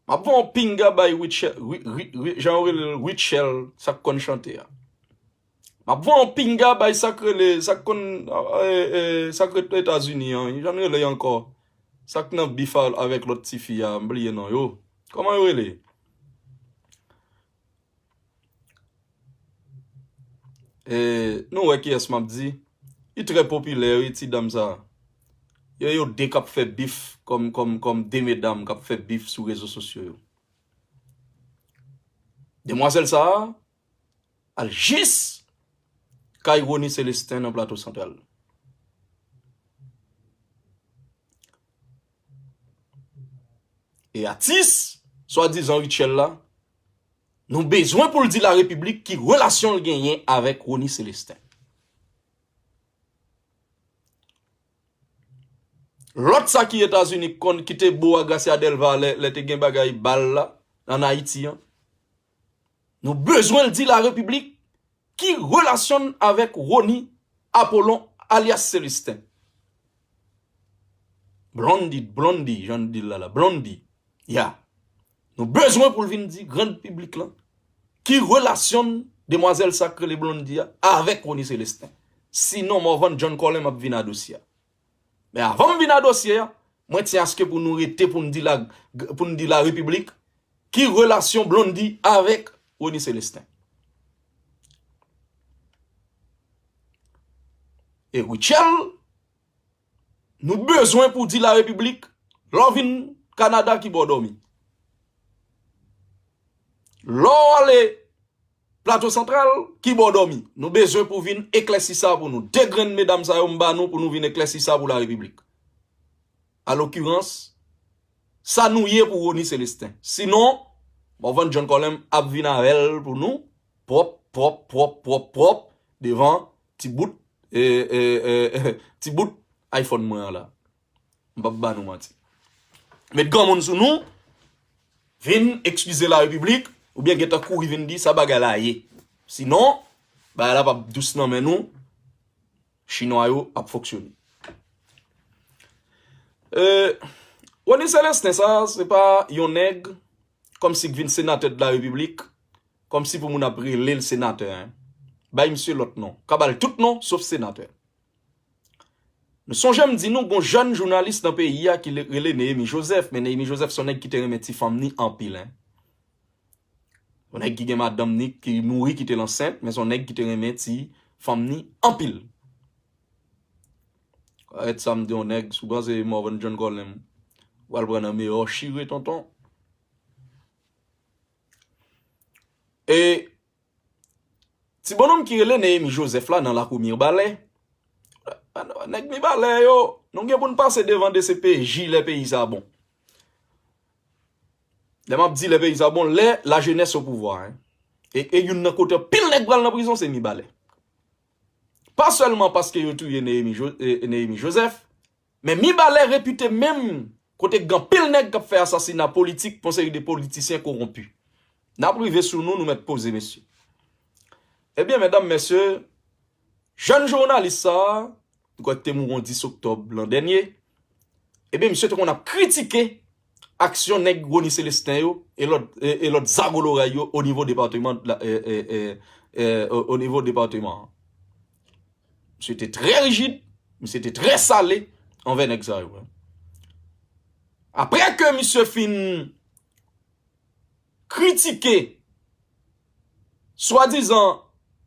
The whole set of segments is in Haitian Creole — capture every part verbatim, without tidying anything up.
M ap voye yon pinga bay Richel, Ri- Ri- Ri- jan yo rele l, Richel, sa k konn chante a. M ap voye yon pinga bay sa k rele, sa k konn, e, e, sa k ret Etazini an, jan yo rele ankò. Sa k nan bif a- avèk lòt tifi a, m bliye non yo. Kòman yo rele? E, nou wè kiyès m ap di. Li trè popilè, wi, ti dam sa. Yo, yo de k ap fè bif kòm, kòm, kòm de medam k ap fè bif sou rezo sosyo yo. Demwazèl sa a al jis kay Rony Celestin nan Plato Santral. E atis, swadizan Richel la, nou bezwen pou l di larepiblik ki relasyon l genyen avèk Rony Celestin. Lòt sa ki Etazini konn ki te bo a Gracia Delva lè, lè te gen bagay bal la ann Ayiti an. Nou bezwen l di larepiblik ki relasyon n avèk Rony Apollon alyas Celestin. Blondie, Blondie, jan n di l la la, Blondie. Ya. Nou bezwen pou l vin di gran piblik lan ki relasyon demwazèl sa k rele Blondie a avèk Rony Celestin. Sinon, Morvan John Colem ap vin a dosye a. Men avan m vin a dosye a, mwen tyen aske pou nou rete pou n di la, pou n di larepiblik ki relasyon Blondie avèk Rony Celestin. E Richel, nou bezwen pou di larepiblik, lè w vin Kanada ki bò w dòmi. Lè w ale Plato Santral, ki bò w dòmi. Nou bezwen pou vin eklèsi sa pou nou. De grenn medam sa yo m ba nou pou nou vin eklèsi sa pou larepiblik. Alokirans, sa nou ye pou Rony Celestin. Sinon, Morvan John Colem ap vin avè l pou nou, pwòp, pwòp, pwòp, pwòp, pwòp, devan ti bout, e, e, e, e, ti bout iPhone mwen an la. M p ap ba nou manti. Met granmoun sou nou, vin ekskize larepiblik, oubyen gentan kouri vin di sa bagay la ye. Sinon, bagay la p ap dous nan men nou, chinwa yo ap fonksyone. E, Rony Celestin sa, se pa yon nèg kòmsi k vin senatè de la repiblik, kòmsi pou moun ap rele l senatè, en. Bay misye lòt non. Ka ba l tout non, sof senatè. Nou sonje m di nou, gon jèn jounalis nan peyi a ki le- rele Néhémi Joseph, men Néhémi Joseph se yon nèg ki te renmen ti fanm ni anpil, en. Yon nèg ki gen madanm ni ki mouri, kite l ansent, men se yon nèg ki te renmen ti fanm ni anpil. Arèt sa m di yon nèg, si w panse Morvan John Colem pral pran nan meyò chire, tonton. E ti bonnonm ki rele Néhémi Joseph la nan lakou Mibalè. Nèg Mibalè yo, nou gen pou n pase devan D C P J lè peyi sa bon. Lè m ap di lè peyi sa bon, lè lajenès o pouvwa, en. E, e youn nan kote anpil nèg pral nan prizon, se Mibalè. Pa sèlman paske yo touye Néhémi Jo- e, Néhémi Joseph, men Mibalè repite menm kote gen anpil nèg k ap fè asasina politik pou yon seri de politisyen kowonpi. N ap rive sou nou, nou mèt poze, mesye. Ebyen, medam, mesye, jèn jounalis sa a, nou kwè ki te mouri yon dis oktòb lan dènye, ebyen, misye te konn ap kritike aksyon nèg Rony Celestin yo e lòt, e, e lòt zago loray yo o nivo depatman, la, e, e, e, e, o, o nivo depatman an. Misye te trè rijid, misye te trè sale anvè nèg sa yo. Apre ke misye fin kritike, swadizan,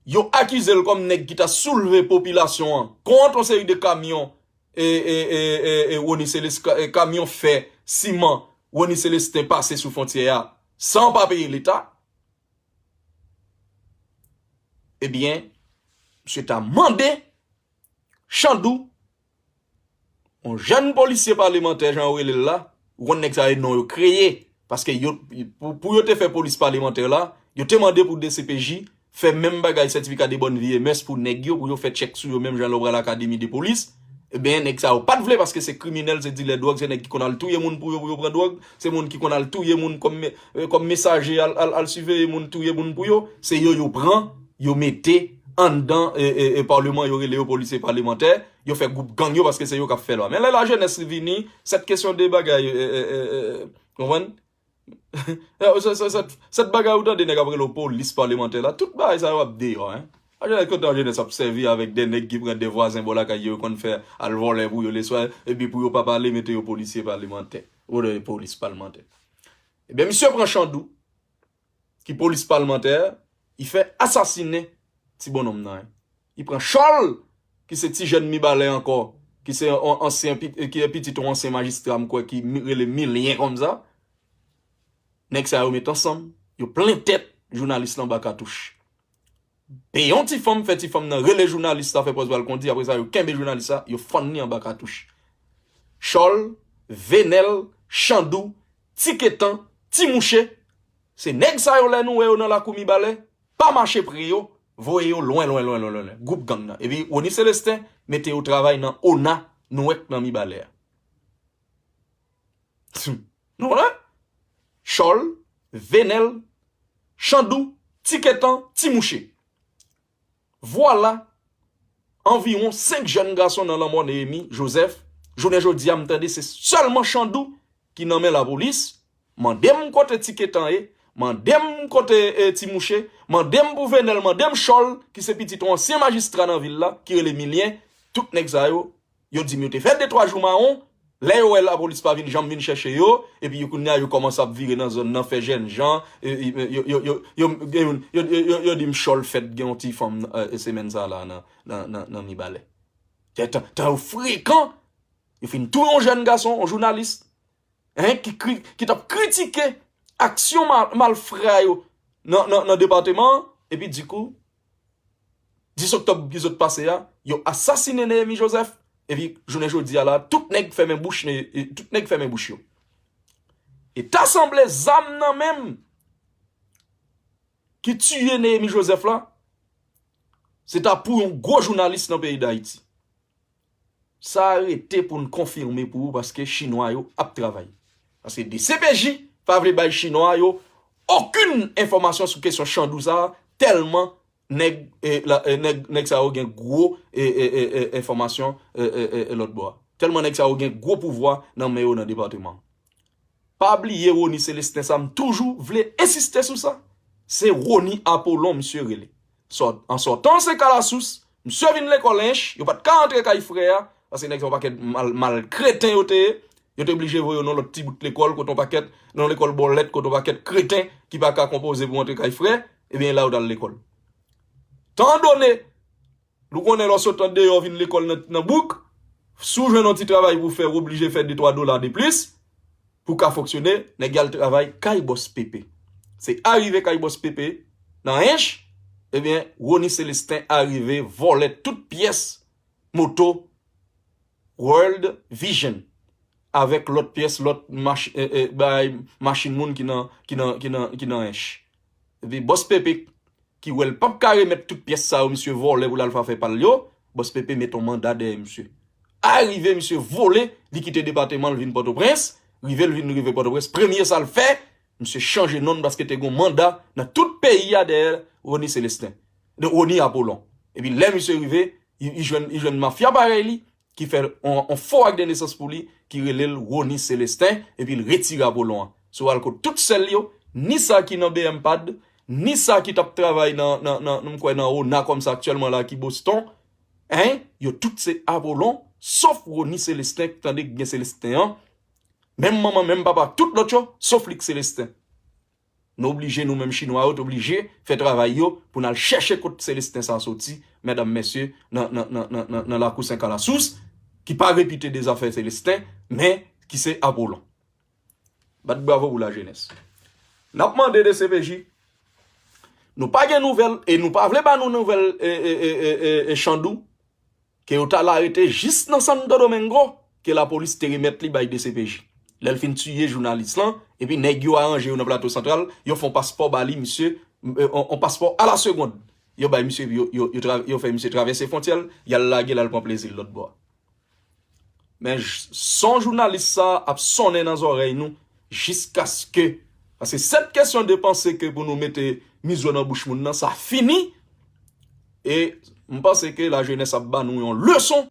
yo akize l kòm nèg ki ta soulve popilasyon an kont yon seri de kamyon, e, e, e, e, e, Rony Celestin, ka- e, kamyon fè, siman, Rony Celestin pase sou fwontyè a san pa peye Leta. Ebyen, misye ta mande Chandou, yon jèn polisye palemantè, jan yo rele l la, ou konn nèg sa yo non yo kreye, paske yo, pou, pou yo te fè polis palemantè la, yo te mande pou D C P J fè menm bagay sètifika de bòn vi e mès pou nèg yo, pou yo fè tchèk sou yo menm jan lè w pral akademi de polis. Ebyen, nèg sa yo pa t vle paske se kriminèl, se dilè dwòg, se nèg ki konn al touye moun pou yo, pou yo pran dwòg, se moun ki konn al touye moun kòm, e, kòm mesaje, al, al, al siveye moun, touye moun pou yo, se yo yo pran, yo mete anndan, e, e, e, palman, yo rele yo polisye palemantè, yo fè gwoup gang yo paske se yo k ap fè lwa. Men lè lajenès vini, sèt kesyon de bagay, e, e, e, e, konprann? Sèt bagay ou tande nèg ap rele w polis palemantè la, tout bagay sa yo ap deyò, en. Ajenès, kote ajenès ap sèvi avèk de nèg ki pran de vwazen bò lakay yo, yo konn fè al vòlè pou yo leswa, epi pou yo pa pale, mete yo polisye palemantè. Ou de polis palmantè. Ebyen, misye pran Chandou, ki polis palmantè, li fè asasinen ti bonnonm nan, en. Li pran Chòl, ki se ti jèn Mibalè ankò, ki se yon ansyen, ki pitit yon ansyen majistra, m kwè, ki rele Milyen konsa. Nèg sa yo met ansanm, yo plen tèt jounalis lan anba katouch. Peye yon ti fanm, fè ti fanm nan rele jounalis la, fè pòz pral kondi, apre sa, yo kenbe jounalis la, yo fann li anba katouch. Chòl, Venèl, Chandou, Ti Ketan, Ti Mouche, se nèg sa yo lè nou wè yo nan lakou Mibalè, pa mache pre yo, voye yo lwen, lwen, lwen, lwen, lwen, lwen. Gwoup gang nan. Epi Rony Célestin mete yo travay nan ona, nou wè k nan Mibalè a. Nou konnen? Chòl, Venèl, Chandou, Ti Ketan, Ti Mouche. Vwala, anviwon senk jèn gason nan lanmò Néhémy Joseph, jounen jodi a, m tande se sèlman Chandou ki nan men lapolis. Mande m kote Ti Ketan ye, mande m kote, e, Ti Mouche, mande m pou Venèl, mande m Chòl, ki se pitit yon ansyen majistra nan vil la, ki rele Milyen, tout nèg sa yo, yo di m yo te fè de twa jou mawon, lè yo wè lapolis pa vin janm vin chèche yo, epi yo kounye a yo kòmanse ap vire nan zòn nan, fè jènjan, e, e, yo, yo, yo, yo, gen youn, yo, yo, yo, yo di m Chòl fèt gen yon ti fanm, e, semèn sa la nan, nan, nan, nan Mibalè. Tan, tan yo frekan, yo fin touye yon jèn gason, yon jounalis, en, ki kri-, ki t ap kritike aksyon ma-, malfra yo nan, nan, nan depatman an, epi dikou, dis oktòb ki sot pase a, yo asasinen Néhémy Joseph, epi jounen jodi a la, tout nèg fèmen bouch, ne-, e, tout nèg fèmen bouch yo. E ta sanble zam nan menm ki tiye Néhémy Joseph la, se ta pou yon gwo jounalis nan peyi Dayiti. Sa rete pou n konfime pou ou, paske chinwa yo ap travay. Paske D C P J pa vle bay chinwa yo okenn enfòmasyon sou kesyon Chandou sa a, tèlman nèg, e, la, e, nèg, nèg sa yo gen gwo, e, e, e, e, enfòmasyon, e, e, e, e, lòt bò a. Tèlman nèg sa yo gen gwo pouvwa nan men yo nan depatman an. Pa bliye Rony Célestin sa, m toujou vle ensiste sou sa. Se Rony Apollon misye rele. Sòt, an sòtan se Kalasous, misye vin lekòl Ench, yo pa t ka antre kay frè a, paske nèg sa yon pakèt mal, mal kreten yo te ye. Yo te blije voye yo nan lòt ti bout lekòl, kote yon pakèt, nan lekòl bòlèt, kote yon pakèt kreten ki pa ka konpoze pou antre kay frè, ebyen la yo t al lekòl. Tan done, nou konnen lè w sot andeyò vin lekòl nan, nan bouk, si w jwenn yon ti travay pou w fè, w oblije fè de twa dola de plis pou w ka fonksyone, nèg y al travay kay bòs Pepe. Se arive kay bòs Pepe nan Ench, ebyen, Rony Célestin arive vòlè tout pyès moto World Vision avèk lòt pyès, lòt mach-, e, e, bay machin moun ki nan, ki nan, ki nan, ki nan Ench. Epi bòs Pepe ki wè l p ap ka remèt tout pyès sa yo misye vòlè pou l al fè fè pa l yo, bòs Pepe met yon manda dèyè misye. Arive misye vole, li kite depatman l vin Pòtoprens, rive l vin rive Pòtoprens, premye sa l fè, misye chanje non l paske te gen yon manda nan tout peyi a dèyè Rony Célestin, de Rony Apollon. Epi lè misye rive, li, li jwenn, li jwenn mafya parèy li, ki fè on, on fo ak de nesans pou li, ki rele l Rony Célestin, epi l retire Apollon an. Si w al kot tout sèl yo, ni sa ki nan B M pad, ni sa ki t ap travay nan, nan, nan, m kwè nan ona kòmsa aktyèlman la ki Boston, en, yo tout se Apollon, sof Rony Célestin, tande k gen Célestin an, menm manman, menm papa, tout lòt yo, sof li k Célestin. Nou oblije, nou menm chinwa yo, t oblije fè travay yo pou n al chèche kot Célestin sa soti, medam, mesye, nan, nan, nan, nan, nan, nan lakou Sen Kalasous, ki pa repite de zafè Célestin, men ki se Apollon. Bat bravo pou lajenès. N ap mande D C P J, nou pa gen nouvèl, e nou pa vle ba nou nouvèl, e, e, e, e, e, e Chandou, ke yo t al arete jis nan Santo Domingo, ke lapolis te remèt li bay D C P J. Lè l fin tiye jounalis lan, epi nèg yo aranje yo nan Plato Santral, yo fè yon paspò ba li, misye, e, on, on paspò a la segonn. Yo bay misye, yo, yo, yo, tra-, yo fè misye travèse fwontyè l, y al lage l al pran plezi l lòt bò a. Men j-, son jounalis sa ap sonnen nan zòrèy nou jiskaske, paske cette question de penser que pou nou mete mizo nan bouch moun nan, sa fini. E m panse ke lajenès ap ba nou yon leson.